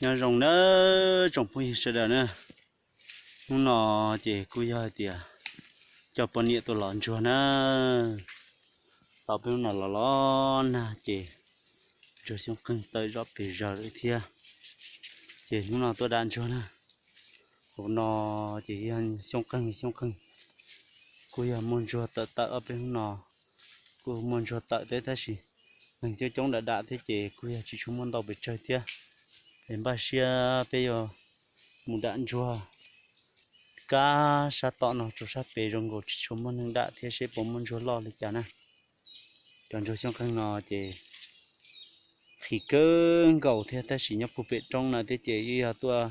Nyob zoo nawb tsoom phooj ywg sawv daws na. Hnub no ces kuj yog hais tias coj poj niam tuaj los ntsuag na. Tau peb hnub no los los nag ces ntsuag xyoob qeeg tawm zom pes zaws lawm thiab. Ces hnub no tuaj dam ntsuag na. Hauv no ces yog xyoob qeeg xyoob qeeg, kuj yog muaj ntsuag tawm tawm ob peb hnub no, kuj muaj ntsuag tawm thiab tab sis neeg coob coob dam dam thiab ces kuj yog tsis tshua muaj ntau pes tsawg thiab. Es npaj siab peb yuav mus dam ntsuag kab sab tom no rau sab pem zoo nkaus tsis tshua muaj neeg dam thiab seb puas muaj ntsuag loj li cas na. Cov ntsuag xyoob qeeg no ces qhis kawg nkaus thiab tab sis nyob puag pem roob no thiab ces yeej yog tuaj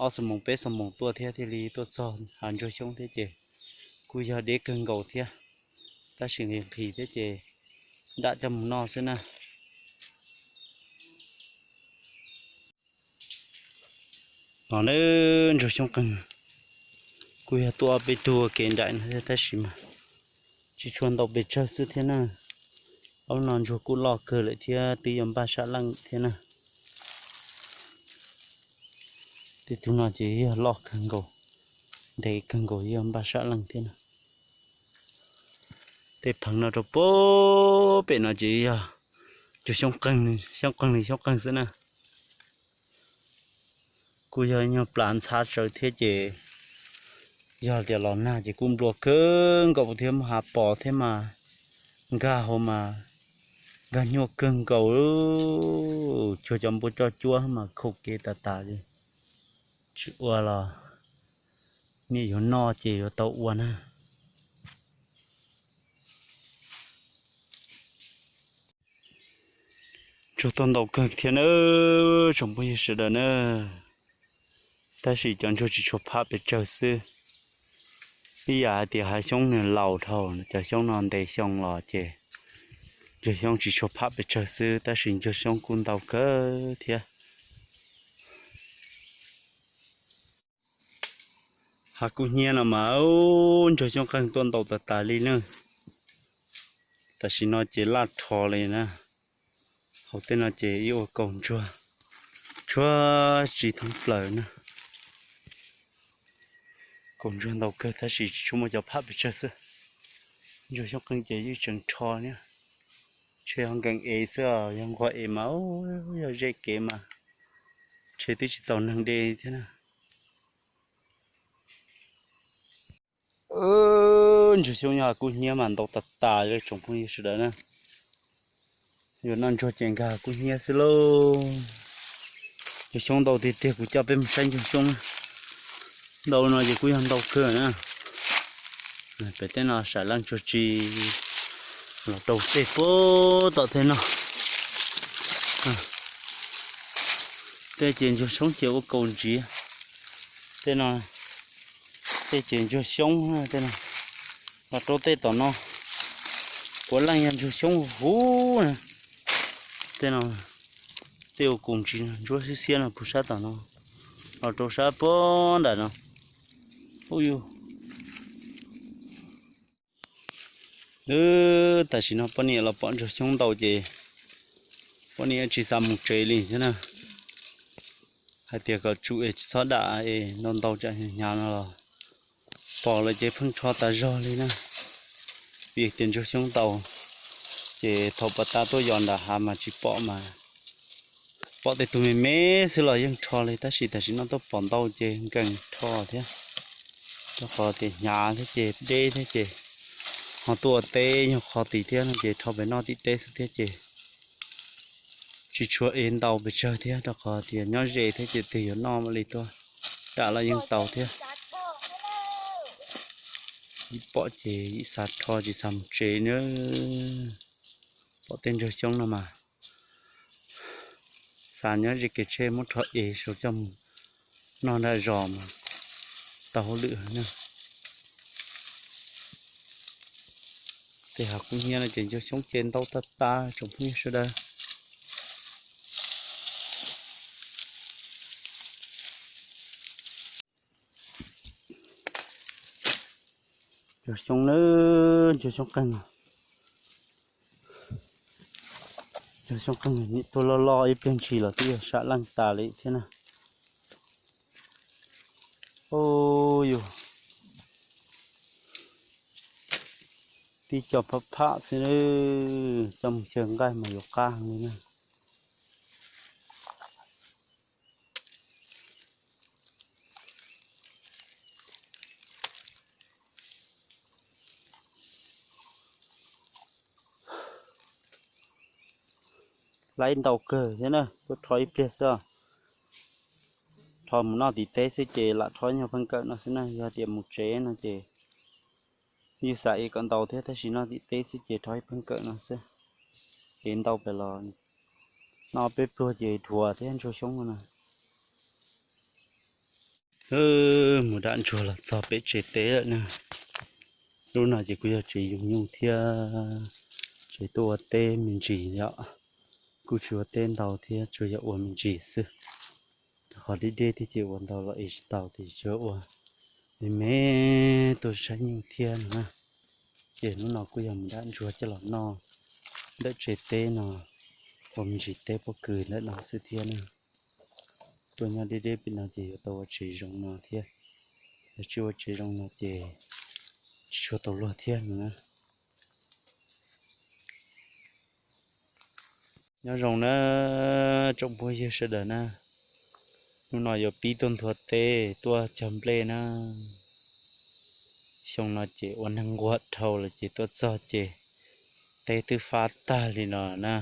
ob xuab moos peb xuab moos tuaj thiab thiaj li tuaj txog hav ntsuag xyoob thiab ces kuj yog deb kawg nkaus thiab, tab sis nqhis nqhis thiab ces dam coj mus noj xwb na. No nawb ntsuag xyoob qeeg, kuj yog tuaj ob peb tug ua ke nraim no thiab tab sis mas tsis tshua ntau pes tsawg xwb thiab na. Ob no ntsuag kuj loj kawg lawm thiab twb yuav npaj sab leej thiab na. Tej tug no ces yog loj kawg nkaus, ntev kawg nkaus yuav npaj sab leej thiab na. Tej pheev no rau puag pem no ces yog cov xyoob qeeg, xyoob qeeg li xyoob qeeg xwb na. Kuj yog nyuag plas ntxhab tsawv thiab ces yog tias los nag ces kuj nplua kawg nkaus thiab muaj hav pos thiab mas nkag hauv mas nkag nyuaj kawg nkaus. Cuag cov npua coj cuab mas khaum kev tas tas li. Tsis ua los niaj yuav noj ces yuav tau ua na. Ntsuag tuaj ntau kawg thiab nawb tsoom phooj ywg sawv daws na. Tab sis cov ntsuag tsis tshua pham pes tsawg xwb. Ib yam hais tias hav xyoob nws laus dhau, cov xyoob no ntev xyoo los ces ntsuag xyoob tsis tshua pham pes tsawg xwb tab sis ntsuag xyoob kuj ntau kawg thiab. Hav kub hnyiab no mas ntsuag xyoob qeeg tuaj ntau tas tas li na. Tam sim no ces laj rho li na. Hauv tej no ces ib ua kaus ntsuag tshuab tsis thoob plaws na. Kaus ntsuag ntau kawg tab sis tsis tshua muaj cov pham pes tsawg xwb. Ntsuag xyoob qeeg ces yeej tseem rho thiab. Ntshe yog nkees ev xwb os, yog nquag ev mas yog zej kev mas ntshe twb tsis txaus neeg de thiab na. Ntsuag xyoob nyob hav kub hnyiab mas ntau tas tas li tsoom phooj ywg sawv daws na. Yuav noj ntsuag ces nkag hav kub hnyiab xwb lauj. Ntsuag xyoob ntau tiag tiag, kuv coj peb mus saib ntsuag xyoob na. Ntau no ces kuj yog ntau kawg na. Pem tej no sam leej tsuag tsis los rau tej puag tom tej no. Tej ces ntsuag xyoob ces ua kaus ntsiav. Tej no tej ces ntsuag xyoob, tej no los rau tej tom no. Puav leej yog ntsuag xyoob huv na. Tej no tej ua kaus ntsiav ntsuab xiab xiab no puag sab tom no los rau sab puag nram no. Ub yus, tam sim no poj niam los pom ntsuag xyoob ntau ces poj niam tsis xav mus tsev li thiab na. Hais tias kom tsum es tsis txhob dam es ntau ntau tsam hnyav no los pom lawm ces pheej rho tas zog li na. Vim tias ntsuag xyoob ntau ces thaum pas tas tuaj yos nram hav mas tsis pom mas pom tej tug me me xwb los yeej rho li tab sis tam sim no tuaj pom ntau ces nkees rho thiab. Rau qhov tias hnyav thiab ces deb thiab ces ho tuaj ua teb nyuag qho tid thiab no ces rho pem noj tim teb xwb thiab ces tsis tshua ev ntau pes tsawg thiab rau qhov tias nyob ze thiab ces twg yuav noj mam li tuaj dam los yeej tau thiab. Ib pom ces ib xav rho tsis xav mus tsev na. Pom tej ntsuag xyoob no mas xav nyob ze kev tsheb muab rho ev saum coj mus noj nram zos mas tau hauj lwm na. Tej hav kub hnyiab no ces ntsuag xyoob ces ntau tag tag tsoom phooj ywg sawv daws. Ntsuag xyoob nawb, ntsuag xyoob qeeg os. Xyoo qeej nim tuaj loj loj ib pliag ntshis los twb yog sam leej tas li thiab na. Ub, yus tib co pham pham xwb, coj mus xyaw nqaij mas yuav qab heev li na. Laib ntau kawg thiab na, tuaj rho ib pliag xwb. Rho mus noj tim teb xwb ces lam rho nyuag pheej kawm no xwb na, yog tias mus tsev no ces yeej xav ev kom ntau thiab, tab sis noj tim teb xwb ces rho ib pheej kawm no xwb. Ev ntau pes los noj peb pluag ces dhuav thiab ntsuag xyoob no na. Mus dam ntsuag los txog pem tsev teb lawm na. Lub no ces kuj yog tsev yug nyuj thiab tsev tuaj ua teb me ntsis yom. Kuj tsis ua teb ntau thiab, tsuas yog ua me ntsis xwb. Rau qhov deb deb thiab ces ua ntau los ev tsis tau, ces tsuas ua me me tuaj saib nyuj thiab no na. Ces hnub no kuj yog mus dam ntsuag coj los noj ntawm tsev teb no, ua me ntsis teb pob kws ntawm no xwb thiab na. Tuaj nyob deb deb pem no ces yuav tau ua tsev zoo no thiab, yog tsis ua tsev zoo no ces tsis tshua tau luag thiab no na. Nyob zoo na tsoom phooj ywg sawv daws na, hnub no yuav pib tuaj nthuav teb tuaj cog nplej na. Xyoo no ces ua neeg nquag dhau lawm ces tuaj txog ces teb twb fab tag li no na.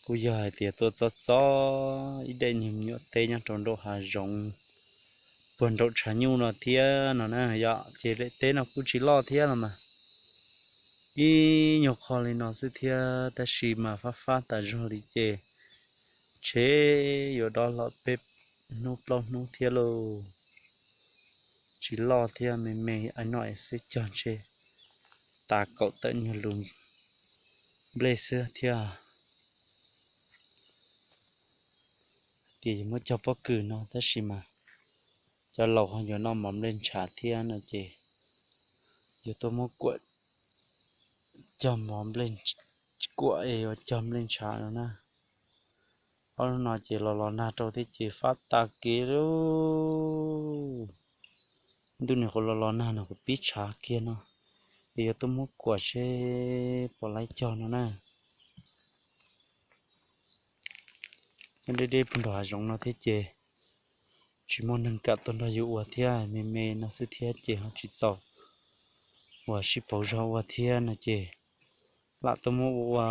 Kuj yog hais tias tuaj txob txob ib daim nyuag me nyuam teb nyob rau nraum hav zoov puag nraum tshav nyuj no thiab no na yom. Ces daim teb no kuj tsis loj thiab los mas, ib nyuag qho li no xwb thiab, tab sis mas fab fab tas zog li ces ntshe yuav dob hlo peb hnub plaub hnub thiab lauj. Tsis loj thiab, me me ib no xwb cog ntshe tas kaum tawm nyuag lus nplej xwb thiab. Tias yuav muab cog pob kws no tab sis mas cov laus ho yuav noj mov nplej ntshav thiab no ces yuav tuaj muab kuam, cog mov nplej, kuam es yuav cog nplej ntshav no na. Ob hnub no ces los los nag rau thiab ces fab tas kev lauj. Ntuj, nws qhuav los los nag no kuv pib tshav kiag no, es yuav tuaj muab kuam seb puas laib cog no na. Nyob deb deb puag nraum hav zoov no thiab ces tsis muaj neeg kam tuaj nrog yus ua thiab, me me no xwb thiab ces ho tsis txaus uas sib pauv zog ua thiab no ces lam tuaj muab ua ua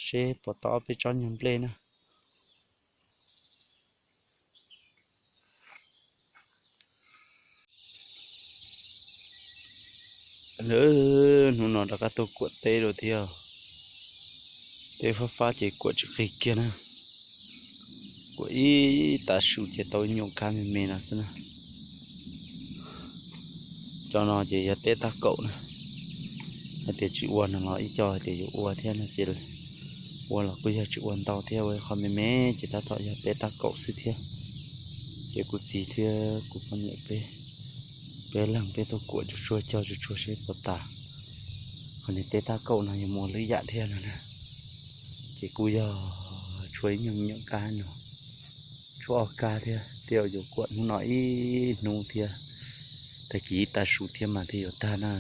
seb puas tau ob peb tsob nyuag nplej na. Lawm, hnub no rov qab tuaj kuam teb dua thiab. Teb fab fab ces kuam tsis qig kiag na. Kuam ib tav su ces tau ib nyuam kab me me no xwb na. Cov no ces yog teb tab kaum na. Hais tias tsis ua no los ib co hais tias yuav ua thiab no ces ua los kuj yog tsis ua ntau thiab, ua ib qho me me ces tab tom yog teb tab kaum xwb thiab. Ces kuv txiv thiab kuv poj niam peb, peb leeg peb tuaj kuam tsuag tsuag, cog tsuag tsuag seb puas tas. Qhov niag teb tab kaum no yuav mus ua lwm yam thiab no na. Ces kuj yog tshuav ib nyuag me nyuam kab no, tshuav ob kab thiab, tej zaum yuav kuam hnub no ib hnub thiab, tag kis ib tav su thiab mas thiaj yuav tag na.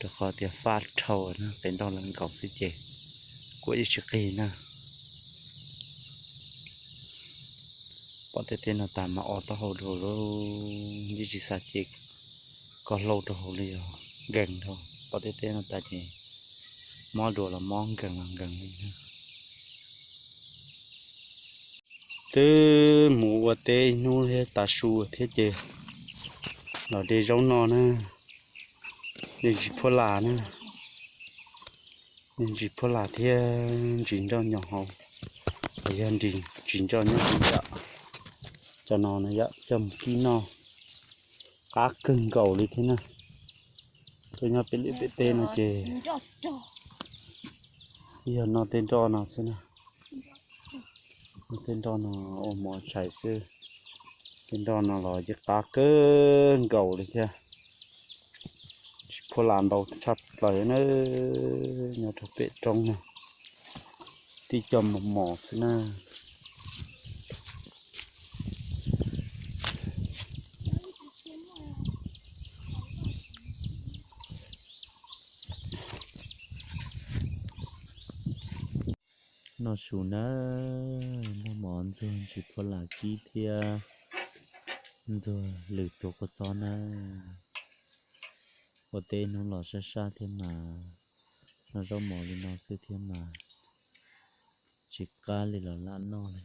Rau qhov tias fab dhau na, qe nroj lawv nkaus xwb ces kuam yeej tsis qig na. Pom tej teb no tas mas o taub hau dhau lawm, yeej tsis xav ces koj hlauj rau hauv li os, nkees dhau. Pom tej teb no tas ces mob dua los mob, nkees los nkees li na. Twb mus ua teb ib hnub thiab tav su thiab ces los de zaub no na, de ntsis phuab las na, de ntsis phuab las thiab ntsis nroj nyob hauv, los yog ntsis nroj nyob hauv yom. Cov no na yom, coj mus kib noj qab kawg nkaus li thiab na. Tuaj nyob pem liaj pem teb no ces yog noj tej nroj no xwb na. Noj tej nroj no ua mov tshais xwb. Tej nroj no los yeej qab kawg nkaus li thiab. Tsis phuab las ntau tshaj plaws na, nyob rau pem roob na. Tib co mos mos xwb na. Noj su na, noj mov ntxuag ntsis phua lam kib thiab ntxuag lwm tus kua txob na. Ua teb hnub los sab sab thiab mas, noj zaub mov li no xwb thiab mas tsis qab li los lam noj li.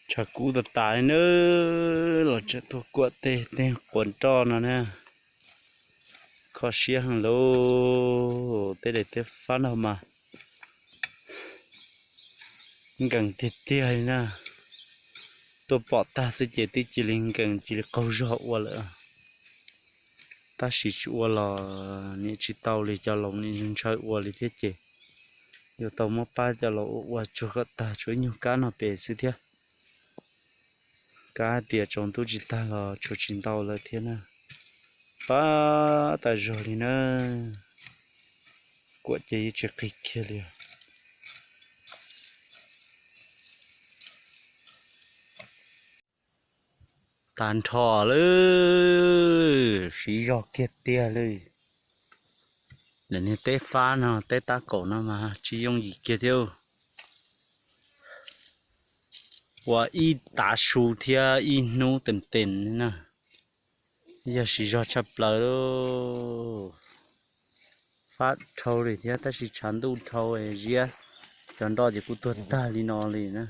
Tshav kub tas tas li na, los tseem tuaj kuaj tej tej quav nroj no na. Kho siab heev lauj, tej daim teb fab no mas nkees tiag tiag li na. Tuaj pom tag xwb ces twb cia li nkees cia li qaug zog ua lawm. Tab sis tsis ua los niam tsis tau li, cov laus nim ntshaw ua li thiab ces yuav tau muab pab cov laus ua ua tsuag kom tag, tshuav ib nyuag kab no pem xwb thiab. Kab hais tias tsaus ntuj tsis tag los tshuav tsis ntau lawm thiab na. Pab tas zog li na. Kuam ces yeej tsis qig kiag li. Tag nrho lawm, siv zog kiag tiag li. Nim niag teb fab no teb tab kaum no mas tsis yooj yim kiag thiab. Ua ib tav su thiab ib hnub teem teem na, yog siv zog tshaj plaws lauj. Fab dhau li thiab tab sis tshav ntuj dhau ziab, cov nroj ces kuj tuag tag li no li na.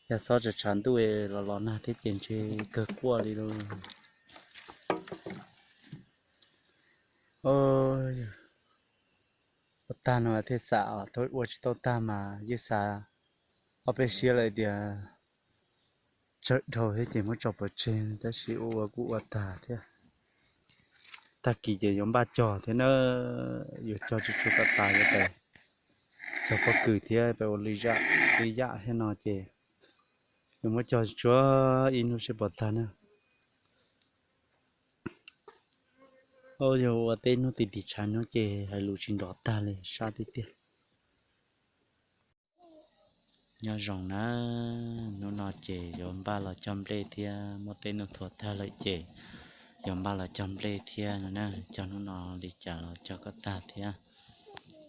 Yog txhob tshav ntuj los los nag thiab ces ntshe kawg quaj li lauj. Ua tag no thiaj xam, ua tsis tau tag mas yeej xav ob peb siab lawm tias tsawg dhau thiab ces muab tso pov tseg, tab sis ua ua kuj ua tag thiab. Tag kis ces yuav npaj cog thiab na, yuav cog tsuag tsuag tas tas yuav pais cog pob kws thiab pais ua lwm zaj lwm yam thiab no ces yuav muab cog tsuag ib hnub seb puas tag na. Yog ua teb hnub tim tim tshav hnub ces hais lus tsis nrov tag li, sab tiag tiag. Nyob zoo na, hnub no ces yuav npaj los cog nplej thiab, muab teb noj thuav tag lawm ces yuav npaj los cog nplej thiab no na. Cog hnub no li cas los cog kom tag thiab.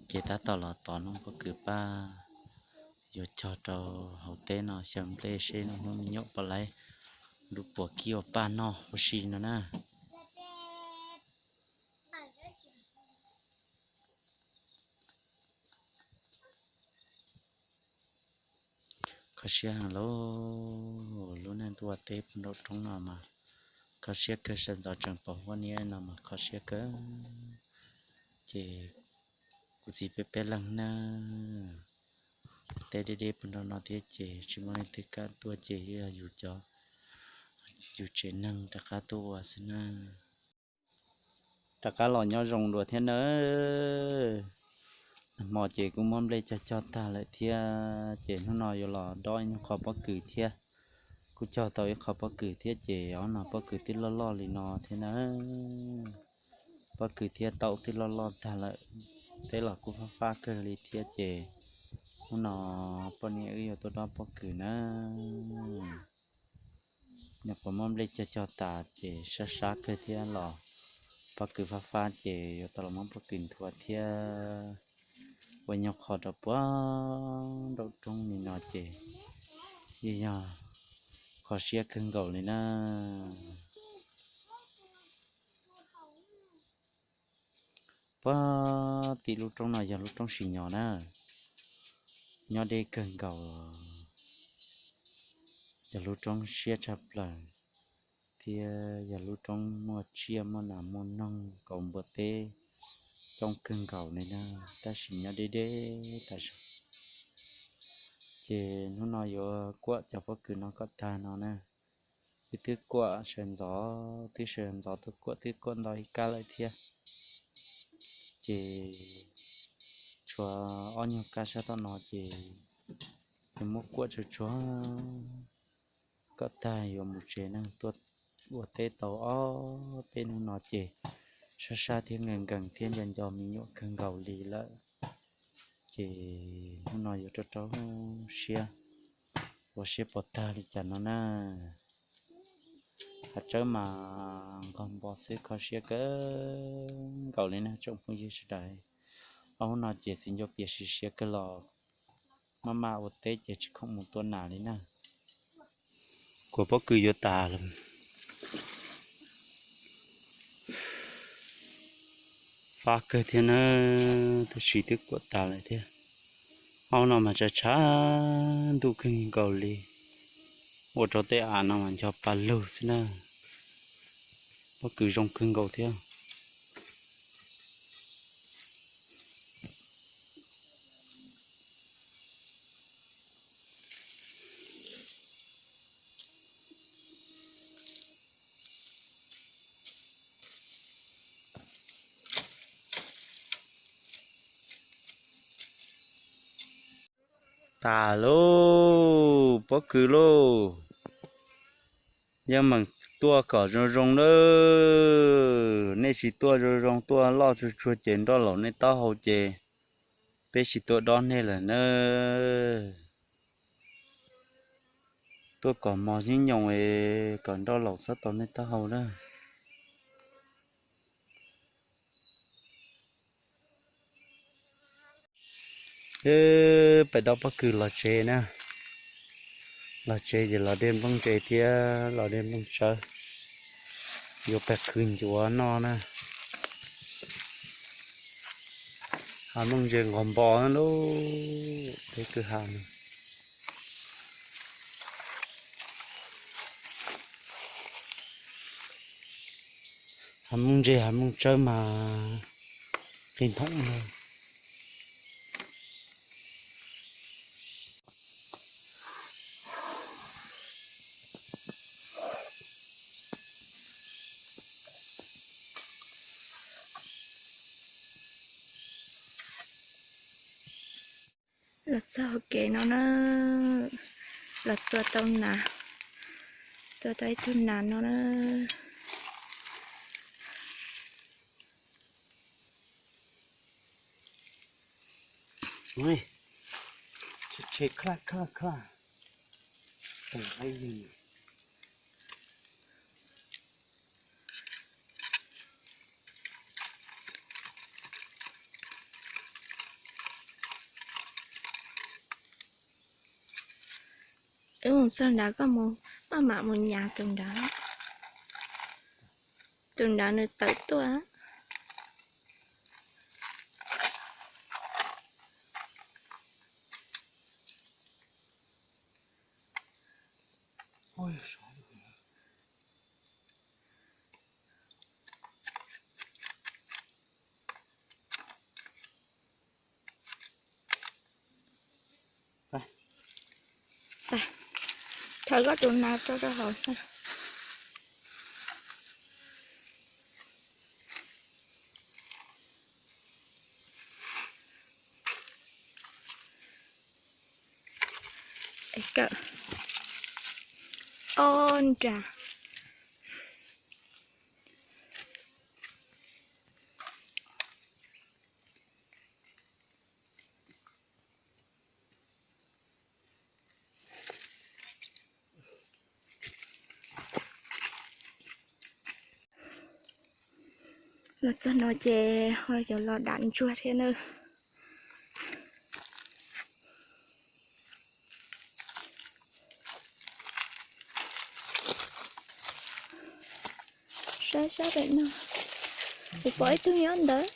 Ces tab tom los tov hnub pob kws paj, yuav cog rau hauv teb no xyaw nplej seb hnub me nyuam puas laib lub puas kib ua paj noj huv si no na. Kho siab heev lauj, lub neej tuaj ua teb puag nraum roob no mas kho siab kawg, sawv ntxov tseem pom huab niab no mas kho siab kawg. Ces kuv txiv peb peb leeg na, teb deb deb puag nraum no thiab ces tsis muaj leej twg kam tuaj ces yog yus cov, yus tsev neeg rov qab tuaj ua xwb na. Rov qab los nyob zoo dua thiab nawb. Nag hmo ces kuj muab nplej cog cog tag lawm thiab ces hnub no yuav los dob ib nyuag qho pob kws thiab. Kuj cog tau ib qho pob kws thiab ces ob no pob kws twb loj loj li no thiab na. Pob kws thiab taum twb loj loj tag lawm, teb los kuj fab fab kawg li thiab ces hnub no poj niam wb yuav tuaj dob pob kws na. Nyuam qhuav muab nplej cog cog tas ces sab sab kawg thiab los pob kws fab fab ces yuav tau los muab pob kws nthuav thiab. Ua nyuag qho rau puag nraum roob li no ces yeej yog kho siab kawg nkaus li na. Puag tim lub roob no yog lub roob Sim Nyos na, nyob deb kawg nkaus, yog lub roob siab tshaj plaws thiab yog lub roob muaj tsiaj muaj nas muaj noog, kauv npua teb coob kawg nkaus li na, tab sis nyob deb deb tas zog. Ces hnub no yuav kuaj cov pob kws no kom tag no na. Wb twb kuaj sawv ntxov, twb sawv ntxov tuaj kuaj, twb kuaj ntau ib kab lawm thiab. Ces tshuav ob nyuag kab sab tom no ces yuav muab kuaj tsuag tsuag kom tag yuav mus tsev na. Tuaj ua teb tau ob peb hnub no ces sab sab thiab nkees nkees thiab nco nco me nyuam kawg nkaus li lawm. Ces hnub no yuav rau rau siab, ua siab pov tag li cas no na. Hav tsawb mas nqog npo xwb, kho siab kawg nkaus li na tsoom phooj ywg sawv daws. Ob hnub no ces txiv ncuav pias siav siav kawg los maj maj ua teb ces tsis khoom mus tua nas li na. Kuam pob kws yuav tas lawm. Fab kawg thiab na, tab sis twb kuam tas lawm thiab. Ob hnub no mas tshav tshav ntuj kawg nkaus li, ua rau tej av no mas ncho pa lug xwb na. Pob kws zoo kawg nkaus thiab. Tas lauj, pob kws lauj. Yeej meem tuaj kom zoo zoo nawb. Nej tsis tuaj zoo zoo, tuaj loj tsuag tsuag ces nroj laum nej taub hau ces peb tsis tuaj dob nej lawm nawb. Tuaj kom mos nyob nyoos es kom nroj laum txhob tau nej taub hau na. Peb dob pob kws los tsev na. Los tsev ces los de nplooj ntse thiab los de nplooj tsawb, yuav pem qhwv ncuav noj na. Hav nplooj ntse nqos npo na lub peb kwj ha no. Hav nplooj ntse hav nplooj tsawb mas qi nthoom na. Los txog hauv kev no na, los tua tau nas, tua tau ib tug nas no na. Wb mus txog nrad koj mus, maj mam mus nyav tus nrad. Tus nrad nws tawm tuaj. Thawb koj tus nas rau rau hauv na. Ob nra. Los txog no ces ho yuav los dam ntsuag thiab na. Saib sab pem no, kuv pom ib tug nyob ntawd.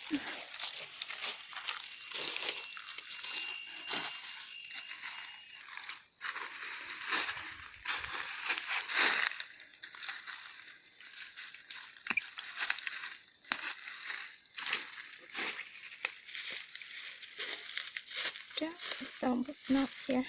Tau npaum no thiab.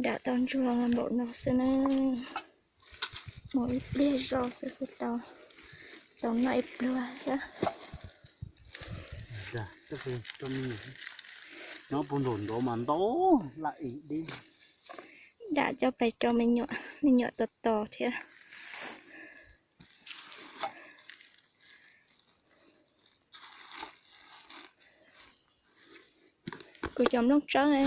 Dam tau ntsuag npaum no xwb na. Mus ib pliag zog xwb kuj tau txaus noj ib pluag thiab. Nyob puag nraum ntawd mas ntau laj es deb. Dam coj pais rau me nyuam, me nyuam tos tos thiab. Kuv cov nplooj tsawb ne.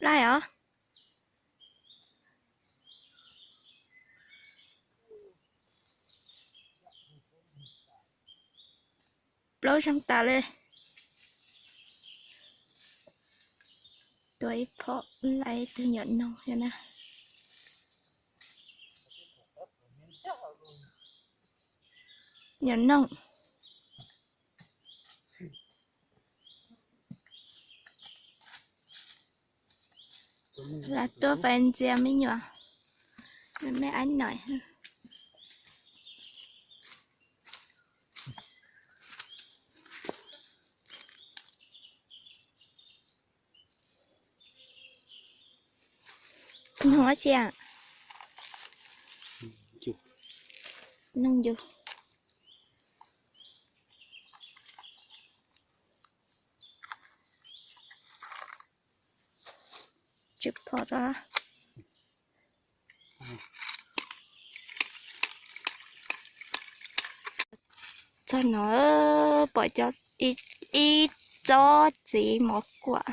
Laij os. Plaub zeeg tas li. Tua ib phom laij ib tug nyuam noog thiab na. Nyuam noog. Los tuaj pais ntxias me nyuam, me ab noim. Noog dab tsi? Noog yus. Tsis pom. Txog no pom cov, ib tsob txiv mov kuam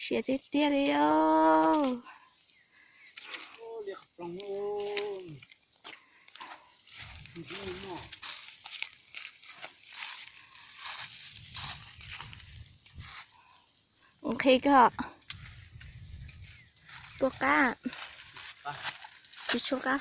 siav tiag tiag li os. Nqhis koj. Puas qab? Tsis tshua qab.